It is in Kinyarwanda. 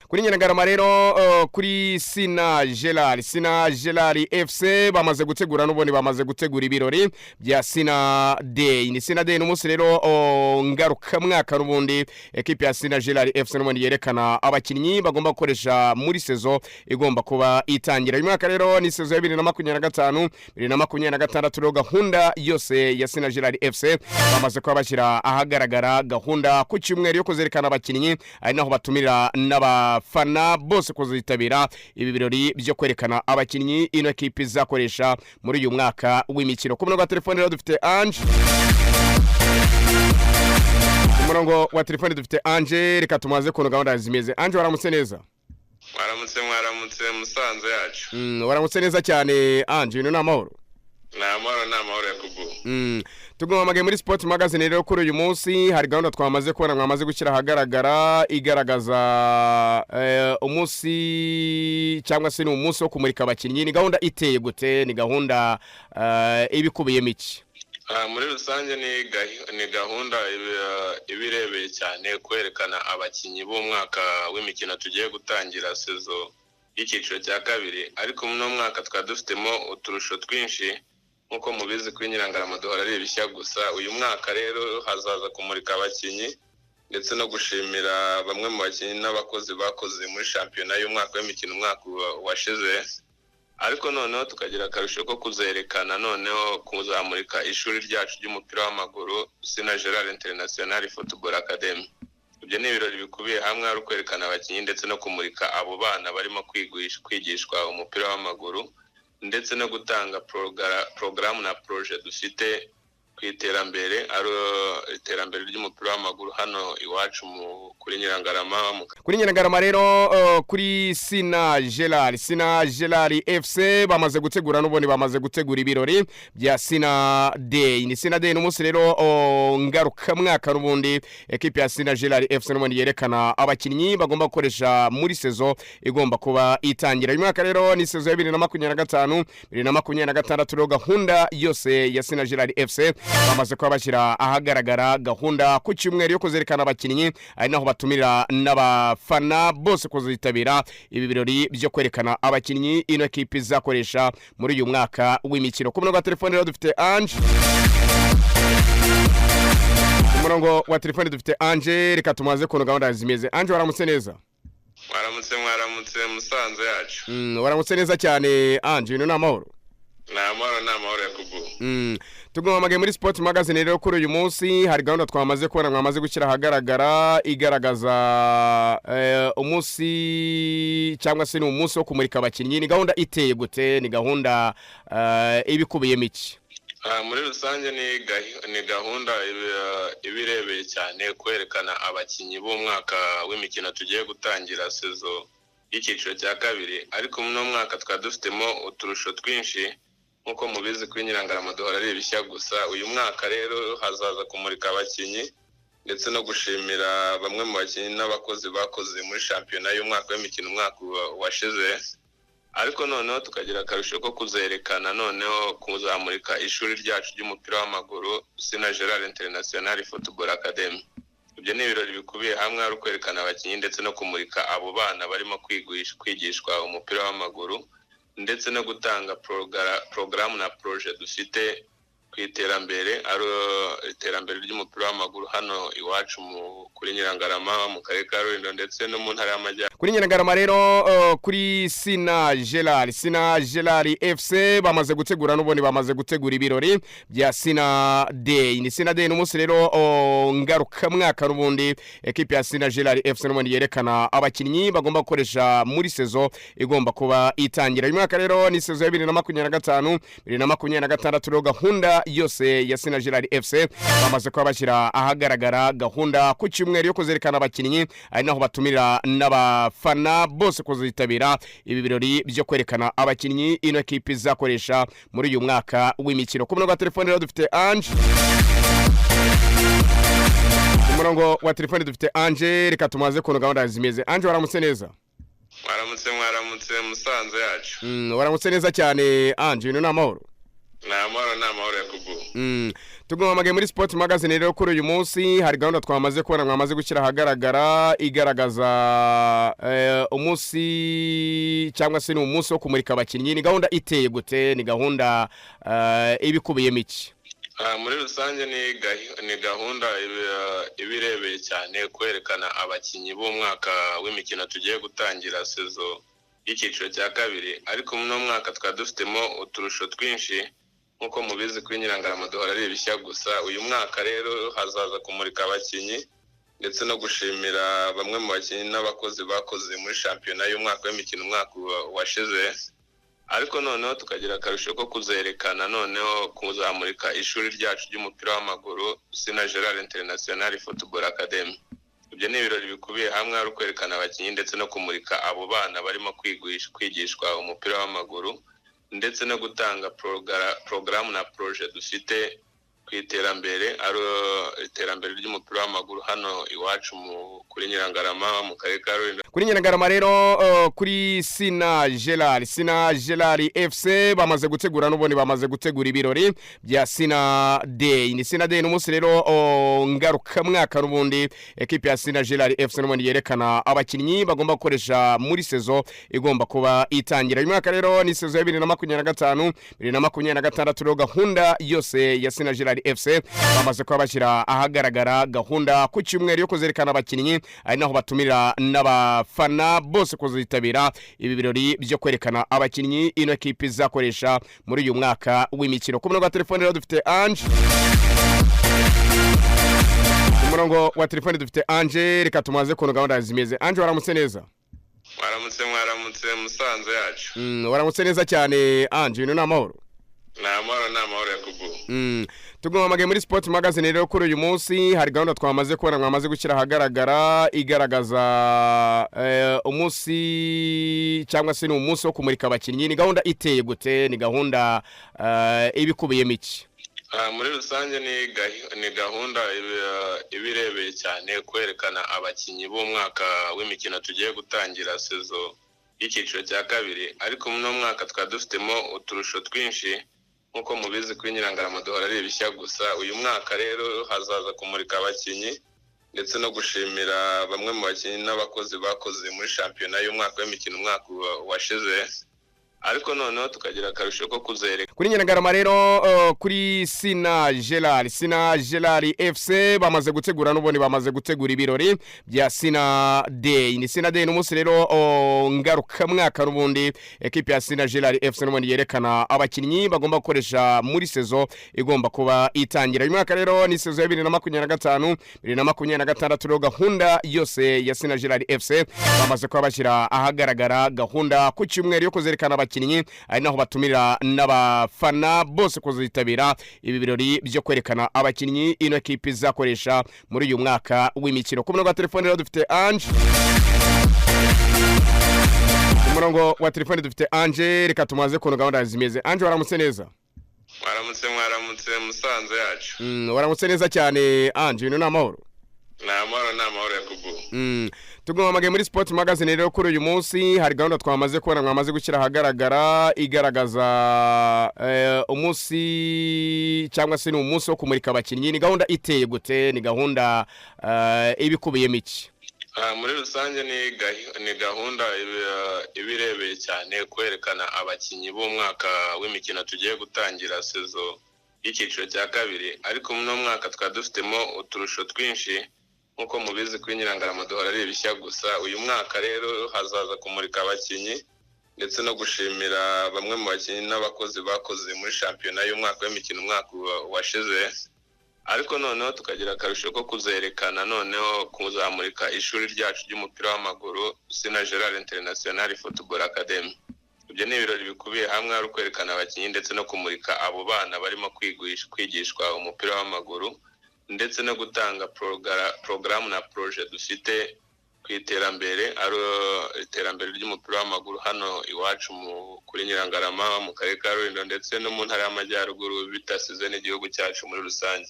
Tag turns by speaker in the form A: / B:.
A: Kuri Nyirangarama rero, kuri Sina Gerard, Sina Gerard FC bamaze gutegura, n'ubundi bamaze gutegura ibirori bya Sina Day. Ni Sina Day n'umunsi rero ngarukamwaka, n'ubundi ekipe ya Sina Gerard FC n'ubundi yerekana abakinnyi bagomba gukoresha muri saison igomba kuba itangira. Uyu mwaka rero ni saison ya 2025 2026. Rero gahunda yose ya Sina Gerard FC bamaze kuba bashyira ahagaragara gahunda ku cyumweru yo kuzerekana abakinnyi, ari naho batumira n'abafana bose kuzitabira ibi birori byo kwerekana abakinnyi ino ekipe izakoresha muri uyu mwaka w'imikino. Ku murongo wa telefone rero dufite Ange. Ku murongo wa telefone dufite Ange. Reka tumaze kuntu gahunda zimeze. Ange, waramutse neza?
B: Mwaramutse, mwaramutse, Musanze yacu.
A: Waramutse neza cyane Ange, ibintu ni amahoro?
B: Ni amahoro, ni amahoro, Yakubu.
A: Tuguhamagaye muri Sport Magazine rero kuri uyu munsi. Hari gahunda twamaze kubona mwamaze gushyira ahagaragara igaragaza umunsi, cyangwa se ni umunsi wo kumurika abakinnyi. Ni gahunda iteye gute? Ni gahunda ibikubiyemo iki?
B: Muri rusange ni gahunda iba irebeye cyane kwerekana abakinnyi b'umwaka w'imikino tugiye gutangira, saison y'icyiciro cya kabiri. Ariko muri uno mwaka twari dufitemo uturusho twinshi. Nk'uko mubizi, kuri Nyirangarama duhora ari ibishya gusa. Uyu mwaka rero hazaza kumurika abakinnyi ndetse no gushimira bamwe mu bakinnyi n'abakozi bakoze muri shampiyona y'umwaka w'imikino umwaka washize. Ariko noneho tukagira akarusho ko kuzerekana, noneho kuzamurika ishuri ryacu ry'umupira w'amaguru, Sina Gerard International Football Academy. Ibyo ni ibirori bikubiye hamwe, ari ukwerekana abakinnyi ndetse no kumurika abo bana barimo kwigishwa umupira w'amaguru, ndetse no gutanga porogaramu na projet dufite ku iterambere, ari iterambere ry'umupira w'amaguru hano iwacu kuri Nyirangarama.
A: Kuri Nyirangarama rero, kuri Sina Gerard, Sina Gerard FC bamaze gutegura, n'ubundi bamaze gutegura ibirori bya Sina Day. Ni Sina Day n'umunsi rero ngarukamwaka, n'ubundi ekipe ya Sina Gerard FC n'ubundi yerekana abakinnyi bagomba gukoresha muri saison igomba kuba itangira. Uyu mwaka rero ni saison ya 2025 2026. Rero gahunda yose ya Sina Gerard FC bamaze kuba bashyira ahagaragara gahunda ku cyumweru yo kuzerekana abakinnyi, ari naho batumira n'abafana bose kuzitabira ibi birori byo kwerekana abakinnyi ino ekipe izakoresha muri uyu mwaka w'imikino. Ku murongo wa telefone rero dufite Ange. Ku murongo wa telefone dufite Ange. Reka tumaze kuntu gahunda zimeze. Ange, waramutse neza?
B: Mwaramutse, mwaramutse, Musanze yacu.
A: Waramutse neza cyane Ange, ibintu ni amahoro?
B: Ni amahoro, ni amahoro, Yakubu.
A: Tuguhamagaye muri Sport Magazine rero kuri uyu munsi. Hari gahunda twamaze kubona mwamaze gushyira ahagaragara igaragaza umunsi, cyangwa se ni umunsi wo kumurika abakinnyi. Ni gahunda iteye gute? Ni gahunda ibikubiyemo iki?
B: Muri rusange ni gahunda iba irebeye cyane kwerekana abakinnyi b'umwaka w'imikino tugiye gutangira, saison y'icyiciro cya kabiri. Ariko muri uno mwaka twari dufitemo uturusho twinshi. Nk'uko mubizi, kuri Nyirangarama duhora ari ibishya gusa. Uyu mwaka rero hazaza kumurika abakinnyi ndetse no gushimira bamwe mu bakinnyi n'abakozi bakoze muri shampiyona y'umwaka w'imikino umwaka washize. Ariko noneho tukagira akarusho ko kuzerekana, noneho kuzamurika ishuri ryacu ry'umupira w'amaguru, Sina Gerard International Football Academy. Ibyo ni ibirori bikubiye hamwe, ari ukwerekana abakinnyi ndetse no kumurika abo bana barimo kwigishwa umupira w'amaguru, ndetse no gutanga porogaramu na projet dufite ku iterambere, ari iterambere ry'umupira w'amaguru hano iwacu kuri Nyirangarama, mu karere ka Rulindo, ndetse no mu ntara y'Amajyaruguru.
A: Kuri Nyirangarama rero, kuri Sina Gerard, Sina Gerard FC bamaze gutegura, n'ubundi bamaze gutegura ibirori bya Sina Day. Ni Sina Day n'umunsi rero ngarukamwaka, n'ubundi ekipe ya Sina Gerard FC n'ubundi yerekana abakinnyi bagomba gukoresha muri saison igomba kuba itangira. Uyu mwaka rero ni saison ya 2025 2026. Rero gahunda yose ya Sina Gerard FC bamaze kuba bashyira ahagaragara gahunda ku cyumweru yo kuzerekana abakinnyi, ari naho batumira n'abafana bose kuzitabira ibi birori byo kwerekana abakinnyi ino ekipe izakoresha muri uyu mwaka w'imikino. Ku murongo wa telefone rero dufite Ange. Ku murongo wa telefone dufite Ange. Reka tumaze kuntu gahunda zimeze. Ange, waramutse neza?
B: Mwaramutse, mwaramutse, Musanze yacu.
A: Waramutse neza cyane Ange, ibintu ni amahoro?
B: Ni amahoro, ni amahoro, Yakubu.
A: Tuguhamagaye muri Sport Magazine rero kuri uyu munsi. Hari gahunda twamaze kubona mwamaze gushyira ahagaragara igaragaza umunsi, cyangwa se ni umunsi wo kumurika abakinnyi. Ni gahunda iteye gute? Ni gahunda ibikubiyemo iki?
B: Muri rusange ni gahunda iba irebeye cyane kwerekana abakinnyi b'umwaka w'imikino tugiye gutangira saison y'icyiciro cya kabiri. Ariko muri uno mwaka twari dufitemo uturusho twinshi. Nk'uko mubizi, kuri Nyirangarama duhora ari ibishya gusa. Uyu mwaka rero hazaza kumurika abakinnyi ndetse no gushimira bamwe mu bakinnyi n'abakozi bakoze muri shampiyona y'umwaka w'imikino umwaka washize. Ariko noneho tukagira akarusho ko kuzerekana, noneho kuzamurika ishuri ryacu ry'umupira w'amaguru, Sina Gerard International Football Academy. Ibyo ni ibirori bikubiye hamwe, ari ukwerekana abakinnyi ndetse no kumurika abo bana barimo kwigishwa umupira w'amaguru, ndetse no gutanga porogaramu na projet dufite ku iterambere, ari iterambere ry'umupira w'amaguru hano iwacu kuri Nyirangarama, mu karere ka Rulindo.
A: Kuri Nyirangarama rero, kuri Sina Gerard, Sina Gerard FC bamaze gutegura n'ubundi bamaze gutegura ibirori bya Sina Day. Ni Sina Day, ni umunsi rero ngarukamwaka n'ubundi ekipe ya Sina Gerard FC n'ubundi yerekana abakinnyi bagomba gukoresha muri saison igomba kuba itangira. Uyu mwaka rero ni saison ya 2025 2026. Rero gahunda yose ya Sina Gerard FC bamaze kuba bashyira ahagaragara gahunda ku cyumweru yo kuzerekana abakinnyi, ari naho batumira n'abafana bose kuzitabira ibi birori byo kwerekana abakinnyi ino ekipe izakoresha muri uyu mwaka w'imikino. Ku murongo wa telefone rero dufite Ange. Ku murongo wa telefone dufite Ange. Reka tumaze kuntu gahunda zimeze. Ange, waramutse neza?
B: Mwaramutse, mwaramutse, Musanze yacu.
A: Waramutse neza cyane, Ange. Ibintu ni amahoro?
B: Ni amahoro, ni amahoro, Yakubu.
A: Tuguhamagaye muri Sport Magazine rero kuri uyu munsi. Hari gahunda twamaze kubona mwamaze gushyira ahagaragara igaragaza umunsi, cyangwa se ni umunsi wo kumurika abakinnyi. Ni gahunda iteye gute? Ni gahunda ibikubiyemo iki?
B: Muri rusange ni gahunda iba irebeye cyane kwerekana abakinnyi b'umwaka w'imikino tugiye gutangira saison y'icyiciro cya kabiri. Ariko muri uno mwaka twari dufitemo uturusho twinshi. Nk'uko mubizi, kuri Nyirangarama duhora ari ibishya gusa. Uyu mwaka rero hazaza kumurika abakinnyi ndetse no gushimira bamwe mu bakinnyi n'abakozi bakoze muri shampiyona y'umwaka w'imikino umwaka washize. Ariko noneho tukagira akarusho ko kuzereka
A: Kuri Nyirangarama rero, kuri Sina Gerard, Sina Gerard FC bamaze gutegura n'ubundi bamaze gutegura ibirori bya Sina Day. Ni Sina Day, ni umunsi rero ngarukamwaka n'ubundi ekipe ya Sina Gerard FC n'ubundi yerekana abakinnyi bagomba gukoresha muri saison igomba kuba itangira. Uyu mwaka rero ni saison ya 2025 2026. Rero gahunda yose ya Sina Gerard FC bamaze kuba bashyira ahagaragara gahunda ku cyumweru yo kuzerekana abakinnyi, ari naho batumira n'abafana bose kuzitabira ibi birori byo kwerekana abakinnyi ino ekipe izakoresha muri uyu mwaka w'imikino. Ku murongo wa telefone rero dufite Ange. Ku murongo wa telefone dufite Ange. Reka tumaze kuntu gahunda zimeze. Ange, waramutse neza?
B: Mwaramutse, mwaramutse, Musanze yacu.
A: Waramutse neza cyane, Ange. Ibintu ni amahoro?
B: Ni amahoro, ni amahoro, Yakubu.
A: Tuguhamagaye muri Sport Magazine rero kuri uyu munsi. Hari gahunda twamaze kubona mwamaze gushyira ahagaragara igaragaza umunsi, cyangwa se ni umunsi wo kumurika abakinnyi. Ni gahunda iteye gute? Ni gahunda ibikubiyemo iki?
B: Muri rusange ni gahunda iba irebeye cyane kwerekana abakinnyi b'umwaka w'imikino tugiye gutangira saison y'icyiciro cya kabiri. Ariko muri uno mwaka twari dufitemo uturusho twinshi. Nk'uko mubizi, kuri Nyirangarama duhora ari ibishya gusa. Uyu mwaka rero hazaza kumurika abakinnyi ndetse no gushimira bamwe mu bakinnyi n'abakozi bakoze muri shampiyona y'umwaka w'imikino umwaka washize. Ariko noneho tukagira akarusho ko kuzerekana, noneho kuzamurika ishuri ryacu ry'umupira w'amaguru, Sina Gerard International Football Academy. Ibyo ni ibirori bikubiye hamwe, ari ukwerekana abakinnyi ndetse no kumurika abo bana barimo kwigishwa umupira w'amaguru, ndetse no gutanga porogaramu na projet dufite ku iterambere, ari iterambere ry'umupira w'amaguru hano iwacu kuri Nyirangarama, mu karere ka Rulindo, ndetse no mu ntara y'Amajyaruguru, bidasize n'igihugu cyacu muri rusange.